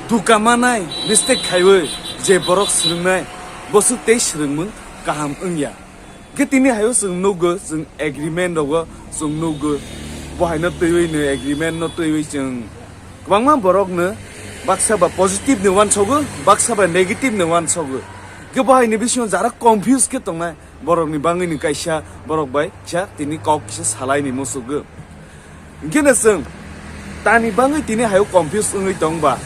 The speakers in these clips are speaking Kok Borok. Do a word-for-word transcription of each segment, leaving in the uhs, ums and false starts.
Tuka manai mistake khaiwi je borok swrwngnai, boswk tei swrwngmung kaham wngya. Khe tini hayo chwng nukgo, chwng agreement rogo chwng nukgo, bo haino twiwi no agreement no twiwi chwng kwbangma borok no baksa ba positive ni uansogo, baksa ba negative ni uansogo. Khe bo haini bisingo jara confuse khe tongnai, borok ni bangwi ni kaisa borok bai kisa tini kok kisa salai ni musugo. Hingke no chwng tani bangwi tini hayo confuse wngwi tong ba?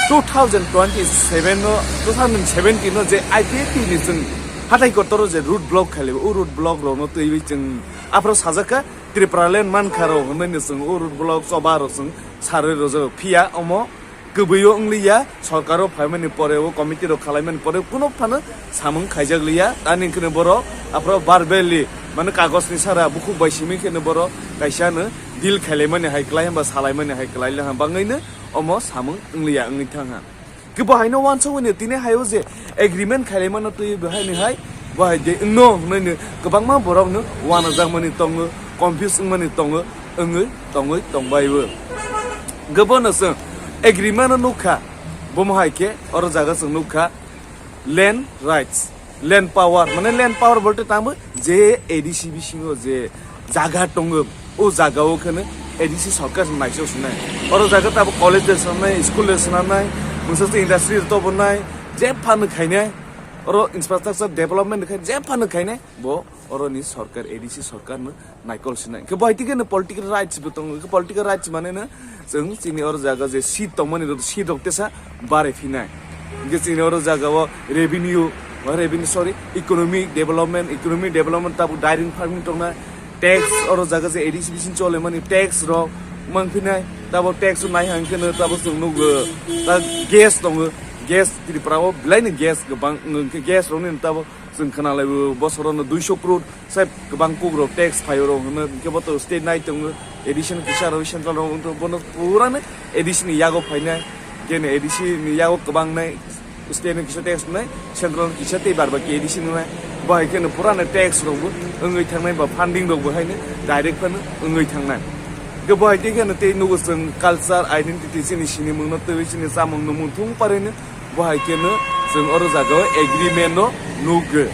Two thousand twenty-seven no, two thousand seventeen no je I P F T ni chwng hatai kotor o je road block khailaibo, o road block rok no twiwi chwng aphro sajak kha Tripura land mankha rok hwnwi no chwng o road block choba rok chwng sarwi rwjago. Phiya omo kwbwi o wng liya, sorkar o phaimani pore o committee rok khalaimani pore kuno phano samung khaijak liya. Ani hwnkhe no borok aphro verbally, mane kagoj ni sara bukhuk bai simi khe no borok kaisa no deal khailaimani hai kwlai hwnba salaimani hai kwlai le hwnba bangwi no omo samung wng liya wngwi thang ha. Khe bo haino uansukmani tini hayo je agreement khailaimano twi bo haini hai, bo hai de wngno hwnwi no kwbangma borok no uanajakmani tongo, confuse wngmani tongo, wngwi tongwi tongbai o. Hwnkhe bono chwng agreement o nukha, bomo hai khe oro jaga chwng nukha land rights, land power, mane land power bolte tamo je A D C bisingo je jaga tongo, o jaga o kheno A D C sorkar naisok sinai. Oro jaga tabo college de sanai, school de sanai, mungsa se industry de tobo nai, je phano khainai, oro infrastructure development khai je phano khainai, bo oro ni sorkar A D C sorkar no naikol sinai. Khe bai tike no political rights bo tongo. Khe political rights mane no chwng chini oro jaga je seat tongmani rok, seat rok tesa bare phinai. Hingke chini oro jaga o revenue, o revenue, sorry, economic development, economic development tabo dairy farming tongnai, tax oro jaga je A D C bisingo cholemani tax rok mangphinai, tabo tax o nai hangke no tabo chwng nukgo, ta gas tongo, gas Tripura o belai no gas kwbang wngkhe gas rok ni tabo chwng khwnalaibo bosoro no duiso crore. Sai kwbang kuk rok tax phaio rok hwnwi, hwnkhe bo to state nai tongo, A D C ni kisa rw central rok wngtong, bono pura no A D C ni yago phainai, kene A D C ni yago kwbang nai, state ni kisa tax nai, central ni kisa tei bar bai A D C ni nai, bo hai khe no pura no tax rok bo wngwi thangnai ba funding rok bo hai no direct phano wngwi thangnai. Hwnkhe bo hai khe no tei nugo chwng culture, identity chini sinimung no twiwi chini chamung no muthung pari no bo hai khe no chwng oro jaga o agreement no nukgo.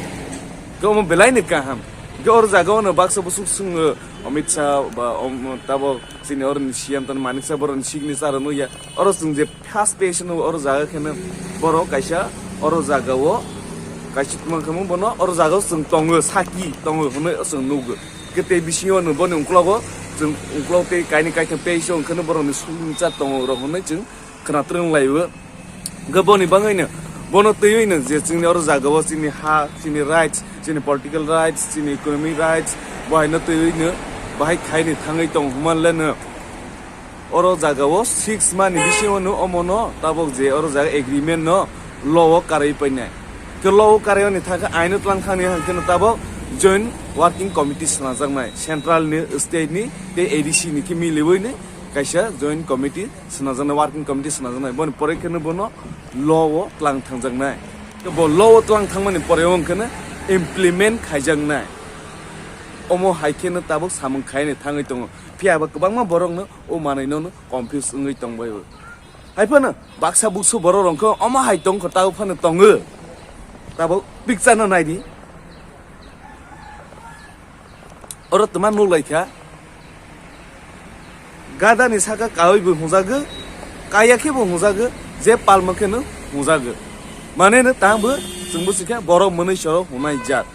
Khe omo belai ni kaham. Khe oro jaga o no baksa bwswk swng, eh, Amit Shah ba, om, tabok chini oro ni C M tani Manik Shah borok ni signature rw nukya. Oro chwng je first page no oro jaga khe no borok kaisa oro jaga o kaisa tongma khe bono oro jaga o chwng tongo, saki tongo hwnwi chwng nukgo. Khe tei bisingo no boni uklogo chwng uklog tei kainwi kaitham page o hwnkhe no borok ni signature tongo rok hwnwi chwng khwnatrwng laibo. Hwnkhe boni bagwino, bono twiwino je chini oro jagao chini ha, chini rights, chini political rights, chini economic rights, bo haino twiwino bahai khaini thangwi tong hwnmanleno. Oro jagao six mani bisingo no omono tabok je oro jaga agreement no law o karwi painai. Khe law o karwi oni thangkhe aino tlang thangni hangkheno tabok joint working committee swnajaknai, central ni, state ni tei A D C ni khe miliwino kaisa joint committee swnajaknai, working committee swnajaknai. Boni pore kheno bono law o tlang thangjaknai. Bo law o tlang thangmani pore o hwnkhe no implement khaijaknai. Omo hai kheno tabuk samung khaini thangwi tongo. Phiya ba kwbangma borok no o manwi no confuse wngwi tongbai o. Hai phano baksa buksu borok rok khe omo hai tongkho, tabuk phano tongo. Tabuk picture no naidi. Oro twma nuk lai kha. Gada ni saka kawi bo hwnjago, kaya khe bo hwnjago, je palma khe no hwnjago. Mane no tang bo chwng bo sikha borok mwnwi soro hwnai jat.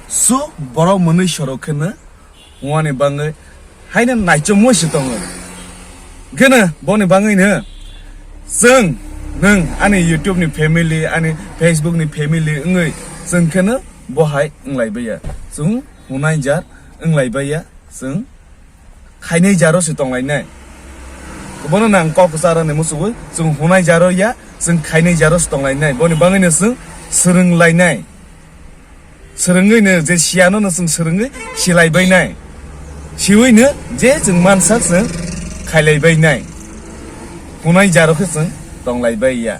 So borok mwnwi soro khe no hwnani bangwi haino naichomwi se tongo. Gana boni bangwi no chwng nwng ani YouTube ni family, ani Facebook ni family wngwi chwng khe no bo hai wng lai baiya. Chwng hwnai jar wng lai baiya, chwng khainai jaro se tong lai nai. Bono nang kok kwcharo ni muchugwi chwng hwnai jaro ya, chwng khainai jaro se tong lai nai. Boni bangwi no chwng swrwng lai nai. Swrwngwi no je siya no, no chwng swrwngwi silai bai nai. Siwi no je chwng mansa chwng khailai bai nai. Hwnai jaro khe chwng tong lai bai ya.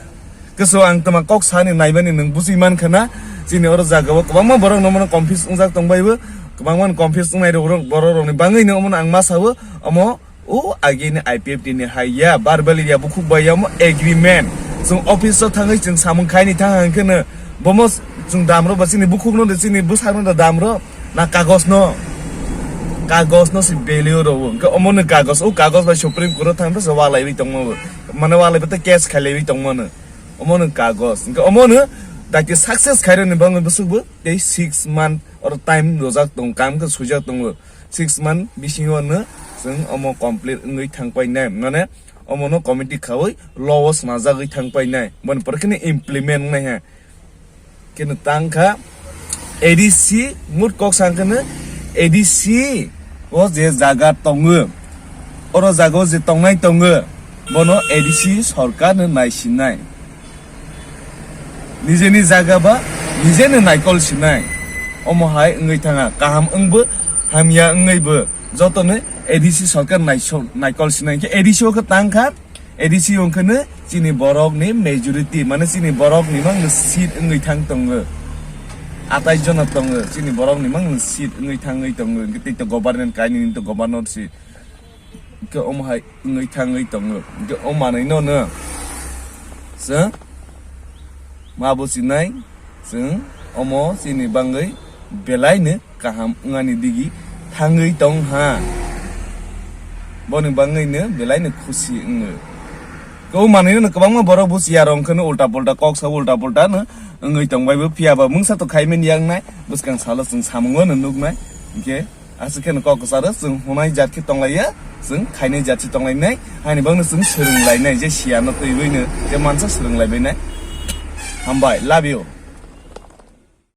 Keso ang tama kok sani naimani nwng bujui man khana, chini oro jaga o kwbangma borok no mano confuse wngjak tong bai bo, kwbangma confuse wngnai rok, rok, borok rok ni bangwi no omo no ang ma sawo, omo O agini I P F T ni hai ya, verbal ya, bukhuk bai ya mo agreement. Chwng office o thangwi chwng samung khaini thang hang kheno, bomo chwng damro ba chini bukhukno de, chini bwsakno de damro, na kagosno? Kagosno si value rwo. Hwnkhe omono kagos, o kagos bai Supreme Court o thangto se walaiwi tongmo. Mane walaiwi tei case khailaiwi tongmano. Omono kagos. Hwnkhe omono daiti success khairokni bagwi bwswkbo tei six month oro time rojak tong, kam khe swijak tongo. Six month bisingo no chwng omo complete wngwi thang painai. Mane omono committee khaui law o swnajagwi thang painai. Boni pore kheno implement wngnai ha. Kheno tang kha A D C, mut kok sa kheno A D C o je jaga tongo, oro jaga o je tongnai tongo, bono A D C sorkar no naisinai. Nijeni jaga ba nijeni naikol sinai. Omo hai wngwi thanga, kaham wngbo, hamya wngwibo, jotono A D C sorkar naisok, naikol sinai. Hwnkhe A D C o khe tang kha, A D C wngkheno chini borokni majority, mane chini borokni mang seat wngwi thang tongo. Atais jona tongo, chini borokni mang seat wngwi thangwi tongo. Hwnkhe tei to government kainwi to governor si. Hwnkhe omo hai wngwi thangwi tongo. Hwnkhe o manwino no chwng ma bo sinai, chwng omo chini bangwi belaino kaham wngani digi thangwi tong ha. Boni bangwino belaino khusi wngo. Khe o manwino kwbangma borok buchiya rong kheno ulta pulta kok sa, ulta pulta no wngwi tong bai bo, phiya ba mungsa to khaimani yang nai, bwskang salo chwng samungo no nuknai. Hwnkhe aswk kheno kok kwcharo chwng hwnai jat khe tonglaiya, chwng khainai jat se tonglainai, haini bagwino chwng swrwnglainai, je siyano twiwi no, je mansa swrwnglaibinai. Hambai, love you.